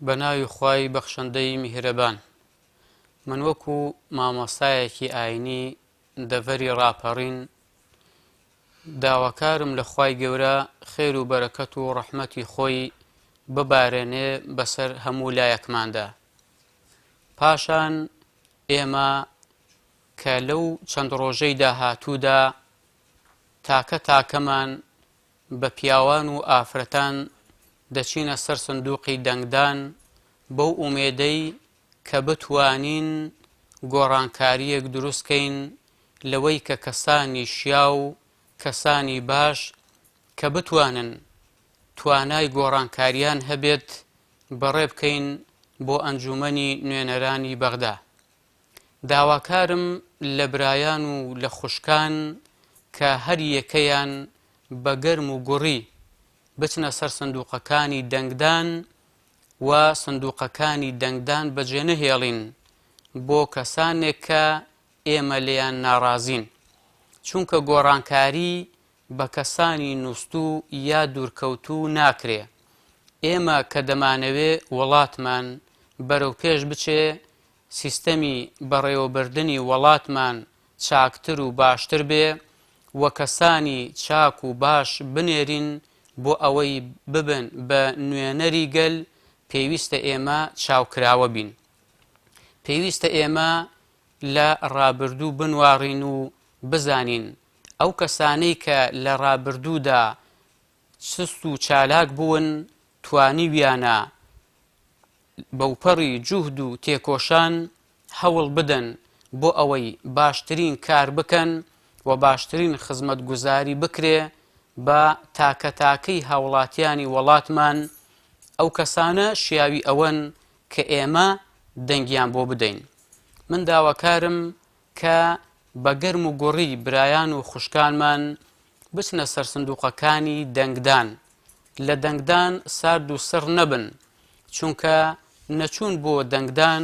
بە ناوی خوای بەخشندەی میهرەبان من وەکو مامۆستایەکی ئاینی دەڤەری ڕاپەڕین داواکارم لە خوای گەورە خێر و بەرەکەت و ڕەحمەتی خۆی ببارێنێ بەسەر هەموو لایەکماندا پاشان ئێمە کە لەو چەند ڕۆژەی داهاتوودا تاکە تاکەمان بە پیاوان و ئافرەتان دەچینە سەر سندوقی دەنگدان بەو ئومێدەی کە بتوانین گۆڕانکارییەک دروست کەین لەوەی کە کەسانی شیاو، کەسانی باش کە بتوانن توانای گۆڕانکاریان هەبێت بەڕێ بکەین بۆ ئەنجومەنی نوێنەرانی بەغدا. داواکارم لە برایان و لە خوشکان کە هەر یەکەیان بە گەرم و گوڕی بچنە سەر سندوقەکانی دەنگدان و سندوقەکانی دەنگدان بەجێنەهێڵین بۆ کەسانێک کە ئێمە لێیان ناڕازین چونکە گۆڕانکاری بە کەسانی نوستوو یا دوورکەوتوو ناکرێ. ئێمە کە دەمانەوێ وڵاتمان بەرەو پێش بچێ، سیستەمی بەڕێوەبردنی وەڵاتمان چاکتر و باشتر بێ و کەسانی چاک و باش بنێرین بۆ ئەوەی ببن بە نوێنەری گەل، پێویستە ئێمە چاوکراوە بین. پێویستە ئێمە لە ڕابردوو بنواڕین و بزانین ئەو کەسانەی کە لە ڕابردوودا چست و چالاک بوون توانیویانە بەوپەڕی جوهد و تێکۆشان هەوڵ بدەن بۆ ئەوەی باشترین کار بکەن و باشترین خزمەتگوزاری بکرێ بە تاکە تاکەی هاوڵاتیانی وەڵاتمان، ئەو کەسانە شیاوی ئەوەن کە ئێمە دەنگیان بۆ بدەین. من داواکارم کە بە گەرم و گوڕی برایان و خوشکانمان بچنە سەر سندوقەکانی دەنگدان، لە دەنگدان سارد و سڕ نەبن، چونکە نەچوون بۆ دەنگدان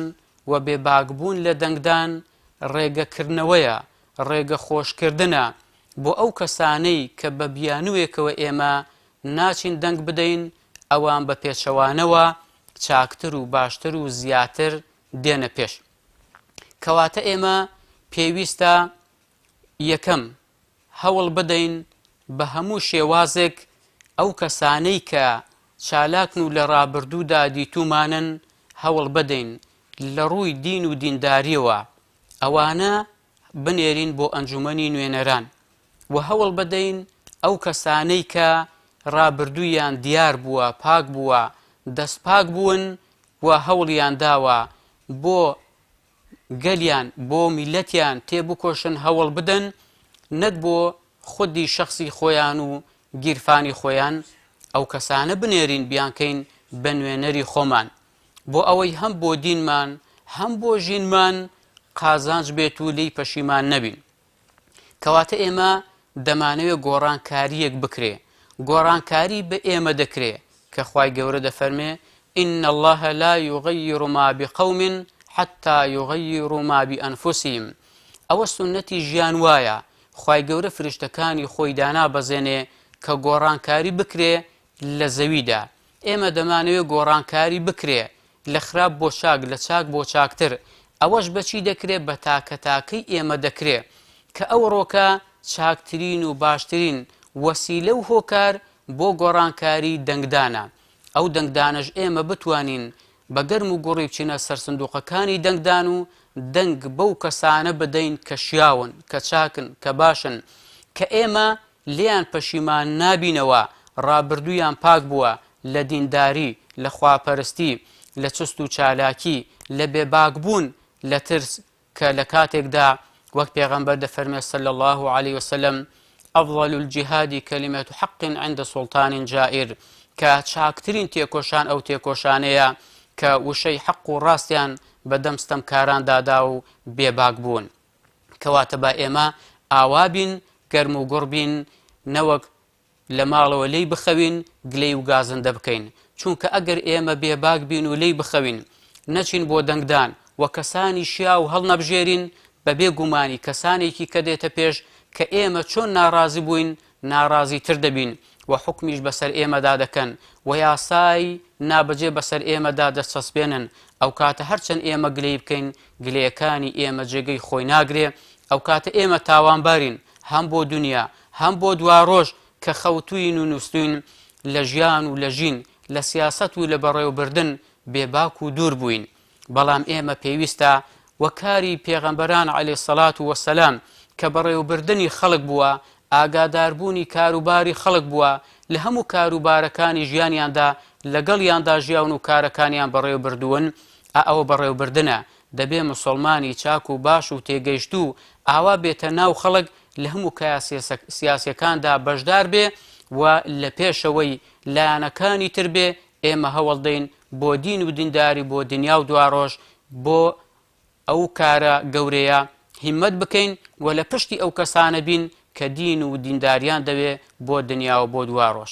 و بێباکبوون لە دەنگدان ڕێگە کردنەوەیە، ڕێگە خۆشکردنە بۆ ئەو کەسانەی کە بە بیانووێکەوە ئێمە ناچین دەنگ بدەین، ئەوان بە پێچەوانەوە چاکتر و باشتر و زیاتر دێنە پێش. کەواتە ئێمە پێویستە یەکەم هەوڵ بدەین بە هەموو شێوازێک ئەو کەسانەی کە چالاکن و لە ڕابردوودا دیتوومانن هەوڵ بدەین لە ڕووی دین و دینداریەوە ئەوانە بنێرین بۆ ئەنجومەنی نوێنەران و هەوڵ بدەین ئەو کەسانەی کە ڕابردوویان دیار بووە پاک بووە دەست پاک بوون و هەوڵیان داوە بۆ گەلیان بۆ میللەتیان تێبکۆشن هەوڵ بدەن نەک بۆ خودی شەخسی خۆیان و گیرفانی خۆیان ئەو کەسانە بنێرین بیانکەین بە نوێنەری خۆمان بۆ ئەوەی هەم بۆ دینمان هەم بۆ ژینمان قازانج بێت و لێی پەشیمان نەبین. کەواتە ئێمە دەمانەوێ گۆڕانکارییەک بکرێ، گۆڕانکاری بە ئێمە دەکرێ کە خوای گەورە دەفەرمێ، ان اللە لا یغیر ما بقوم حتی یغیروا ما بانفسهم، ئەوە سوننەتی ژیان وایە، خوای گەورە فریشتەکانی خۆی دانابەزێنێ کە گۆڕانکاری بکرێ لە زەویدا، ئێمە دەمانەوێ گۆڕانکاری بکرێ لە خراپ بۆ چاک، لە چاک بۆ چاکتر، ئەوەش بە چی دەکرێ؟ بە تاکە تاکەی ئێمە دەکرێ، کە ئەوڕۆکە چاکترین و باشترین وەسیلە و هۆکار بۆ گۆڕانکاری دەنگدانە، ئەو دەنگدانەش ئێمە بتوانین بە گەرم و گوڕی بچینە سەر سندوقەکانی دەنگدان و دەنگ بەو کەسانە بدەین کە شیاون، کە چاکن، کە باشن، کە ئێمە لێیان پەشیمان نابینەوە، ڕابردوویان پاک بووە لە دینداری، لە خواپەرستی، لە چست و چالاکی، لە بێباک بوون لە ترس کە لە کاتێکدا وەک پێغەمبەر دەفەرمێ صلی اللە علیە وسلم افضل الجهاد کلمە حق عند سلطان جائر کە چاکترین تێکۆشان ئەو تێکۆشانەیە کە وشەی حەق و ڕاستیان بە دەم ستەمکاران دادا و بێباک بوون. کەواتە با ئێمە ئاوا بین گەرم و گوڕ بین نەوەک لە ماڵەوە لێی بخەوین گلەی و گازندە بکەین چونکە ئەگەر ئێمە بێباک بین و لێی بخەوین نەچین بۆ دەنگدان و کەسانی شیاو هەڵنەبژێرین بەبێ گومانی کەسانێکی کە دێتە پێش کە ئێمە چۆن ناڕازی بووین ناڕازی تر دەبین. و حوکمیش بەسەر ئێمەدا دەکەن و یاسای نابەجێ بەسەر ئێمەدا دەچەسپێنن، ئەوکاتە هەرچەند ئێمە گلەیی بکەین گلەیەکانی ئێمە جێگەی خۆی ناگرێ، ئەوکاتە ئێمە تاوانبارین هەم بۆ دونیا هەم بۆ دواڕۆژ کە خەوتووین و نووستووین لە ژیان و لە ژین، لە سیاسەت و لە بەڕێوەبردن بێباک و دوور بووین. بەڵام ئێمە پێویستە وەک کاری پێغەمبەران علیە الصلوە و السلام کە بەڕێوەبردنی خەڵک بووە، ئاگاداربوونی کاروباری خەڵک بووە، لە هەموو کاروبارەکانی ژیانیاندا لەگەڵیاندا ژیاون و کارەکانیان بەڕێوەبردوون، ئا ئەوە بەڕێوەبردنە، دەبێ موسڵمانی چاک و باش و تێگەیشتوو ئاوا بێتە ناو خەڵک لە هەموو کایە سیاسیەکاندا بەشدار بێ و لە پێشەوەی لایەنەکانی تر بێ، ئێمە هەوڵدەین بۆ دین و دینداری بۆ دنیا و دواڕۆژ بۆ ئەو کارە گەورەیە هیمەت بکەین و لە پشتی ئەو کەسانە بین کە دین و دینداریان دەوێ بۆ دنیا و بۆ دواڕۆژ.